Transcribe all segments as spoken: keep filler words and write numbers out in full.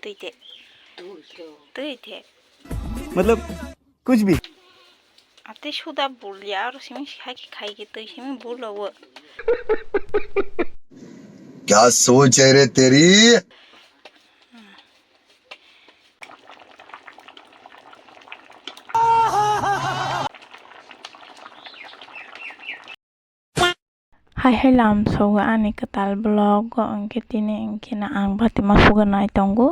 Twi te. Twi te. मतलब कुछ भी। Ate suda bul ya, aro simi khai khai ke twi simi bul lo. क्या सोच है रे तेरी? Hai hai lam sogo ani kwtal vlog o, hwnkhe tini hwnkhe no ang batima sugo nai tongo.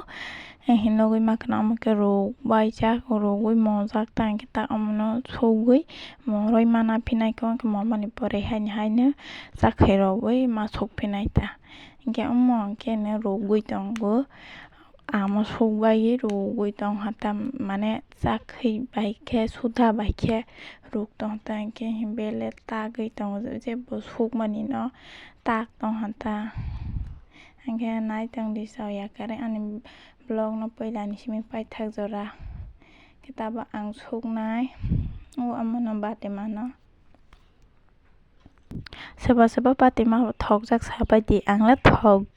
Hwnkhe nugui mankha omo khe ruk bai jak, rugui mojak ta hwnkhe ta omono sugui moroi mana phinai khe, hwnkhe momani pore haini haino chakhai rogwi ma suk phinai ta. Hwnkhe omo hwnkhe no rugui tongo. Amo suk bai rugui tong ha ta, mane chakhwi bai khe, suda bai khe ruk tong ta, hwnkhe bele tagwi tongo, jebo sukmani no tak tong ha ta. Hwnkhe nai tong di, chao ya khe ani vlog no puila ni simi paithak jora khe tabo ang suknai o, omono batima no. Soba soba patima bo thokjak sabaidi, ang le thok,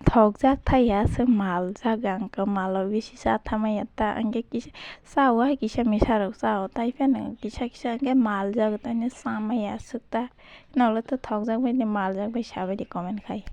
thokjak thaiya, se maljak, ang khe malo bisi cha thamaya ta, ang khe kisa chao hai kisa misa rok chao, tai phano kisa kisa ang khe maljak, taino chamaya aswk ta, nokle to thokjak bai de maljak bai sabaidi comment khai.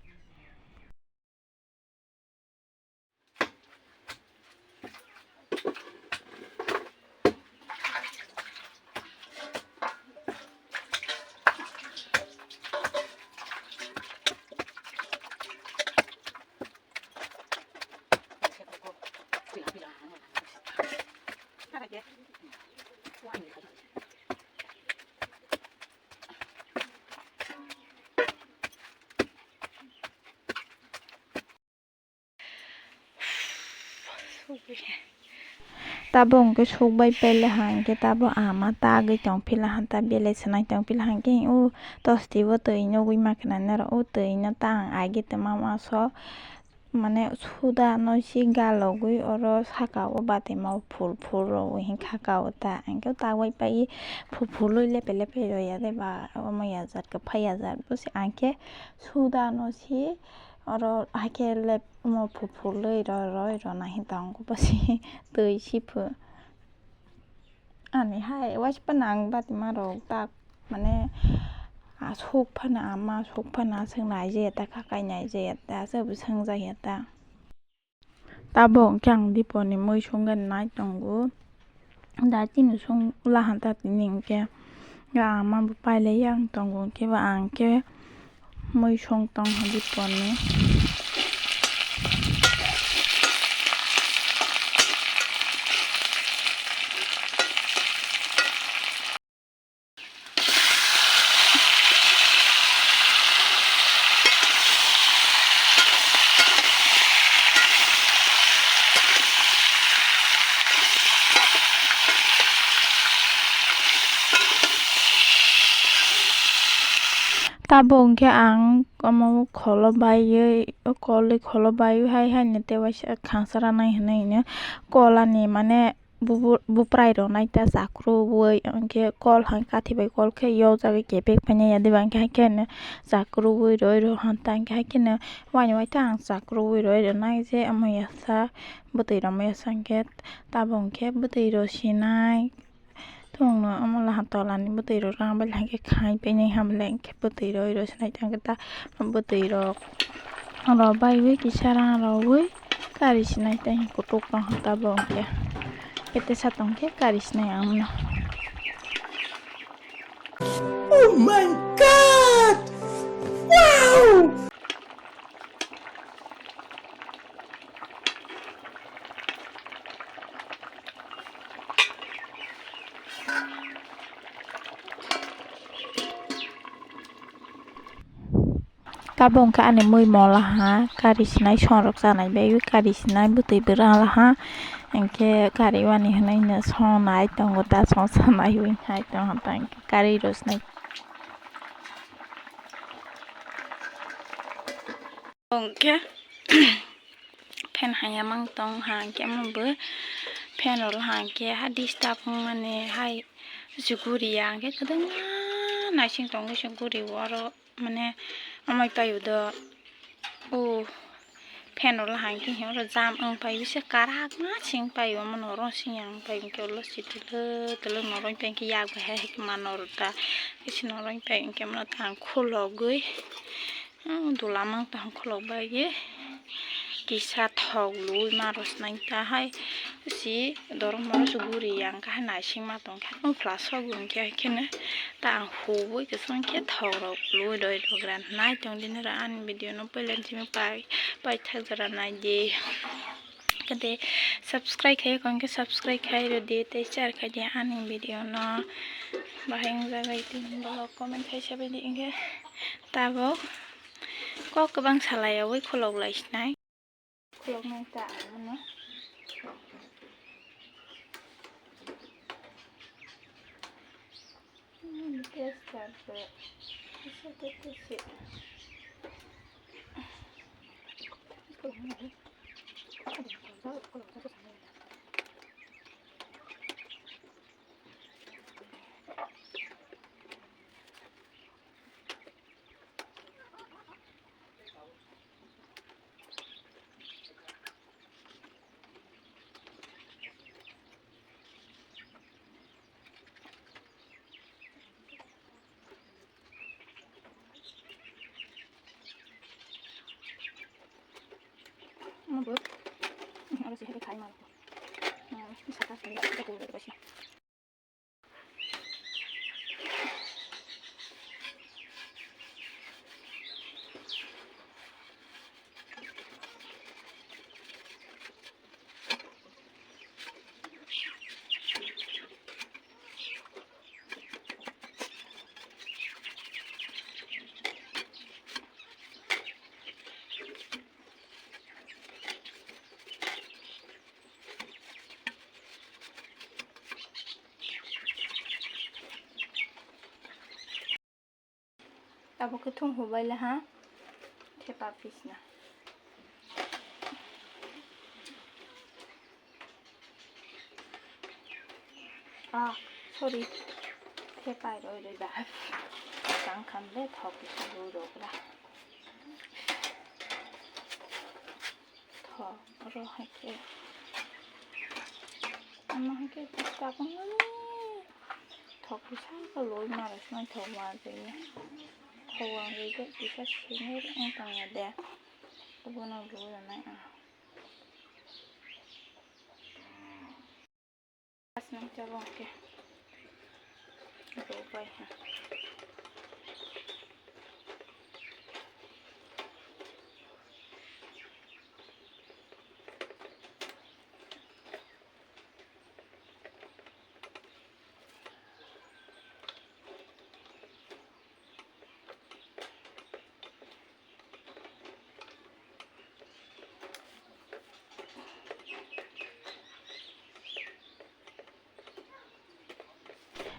Tabo hwnkhe suk bai pele ha hwnkhe tabo ama tagwi tong phila ha ta, belai swnai tong phila ha hwnkhe o tosti bo twi nugwi ma khna nai rw o, twi no ta ang agi tongma ma so mane suda no si galogwi oro saka o batima o phul phul rogwi hinkha ka o ta, hwnkhe o tagwi pai phul phul wi lepe lepe rw ya de ba omo ya jat kwphai ya jat bo se, hwnkhe suda no si. Oro haikhe lep omo phuphurlwi rw rw rw nai hinwi tongo bwswi twi siphu. Ani hai waisa phano ang batima rok tak mane, ah, suk phano ama suk phano aswk naijaya ta, kha kai naijaya ta, aswk bo swngjaya ta. Tabuk hwnkhe ang diponi mui songwi nai tongo. Da chini song lahanta tini hwnkhe, ya ama bo pailai yang tongo, hwnkhe ba ang khe mui song tong ha diponi. Tabuk hwnkhe ang omo kholo baiwi, o kolwi kholo baiwi hai haino tei waisa khangsara nai hinwi hino kolani mane. Bubu-, buprai rok nai ta chakrubui, hwnkhe kol hai kathi bai kol khe yokjagwi kepek painai ya, diba hwnkhe hai khe no chakrubui roi rw hanta, hwnkhe hai khe no waini waitha ang chakrubui roi rw nai je omo yasa bwtwi rok omo yasa hwnkhe tabuk hwnkhe bwtwi rw sinai tongno omo laha tolani bwtwi rok rang bai hwnkhe khai painai hamle hwnkhe bwtwi roi rw sinai ta hwnkhe ta bwtwi rok rw baiwi kisa rang rwui. Kari sinai tei kutuk tong kha tabuk hwnkhe. Kete sa tong khe kari sinai ang no. Oh my God! Wow! Tabuk hwnkhe ani mui mola ha, kari sinai songrok chanai bai kari sinai bwtwi bwrala ha, hwnkhe kari wani hwnwi no sonai tongo da, song sanai wi hai tong ha ta hwnkhe kari rw sinai. Hwnkhe fan haya mang tong ha, hwnkhe omo bo fan rw ha, hwnkhe ha disturb wngmani hai se guriya, hwnkhe kwdwma naising tongo se guri o oro. Mane amai paio do o fan rok lahai khe oro jam wng pai bisa karak ma sing pai omo norok sing yang pai hwnkhe ulo si tolo tolo norok pai khe yak bai hai khe ma norok ta kisi norok pai hwnkhe mano tang khulogwi. Ang dula mang tang khulok bai ye kisa thok lui ma rwsnai ta hai si dorok morok guri yang kha naising ma tong kha tong phla sok wng khe hai kheno ta ang hubui kwchang khe thok rok lui roi rok ran nai tong dini ra ani video no poilen simi pai pai thak jora nai di. Kade subscribe khai kon khe subscribe khai rw di tei share khai di ani video no bahai wng jagai tini bolok comment khai sabai di hwnkhe. Tabuk kok kwbang salai yawi khulok lai sinai. Khulok nai ta ang mano. Hmm, test kar pe. Isa te te si. Ano bo, ano si hake khai mal ko. Saka khai ko ko ko. Abo khe thung hubai le ha, thepa pisna. Ah, sorry. Thepai roi roi ba. Tang khan le thok kisa roi rok ra. Thok ro hai khe. Ama hai khe tabang thok kisa ka loi ma roi sinai thok wa de. Thok wa de kisa sinai ang tang ya de. Abo no loi rok nai ang. Asnang chabang ke. Ito pa ha.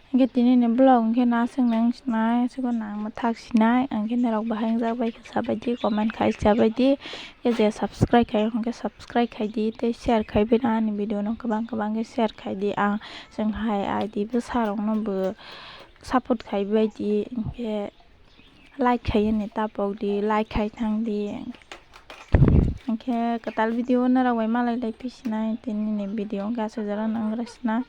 Hingke tini ni vlog hingke na seng nang sinai, sego nang ma thak sinai, hingke norok bahai wngjak bai khe sabai di, comment khai sabai di, hingke je subscribe khai hingke subscribe khai di, tei share khai bai no ani video no kwbang kwbang khe share khai di, ang chwng hai I D bwsa rok no bo support khai bai di, hingke. Like khai ni tapok di, like khai thang di. Hingke kwtal video norok bai malai lai phi sinai, tini ni video hingke asai jora nang gra sinai.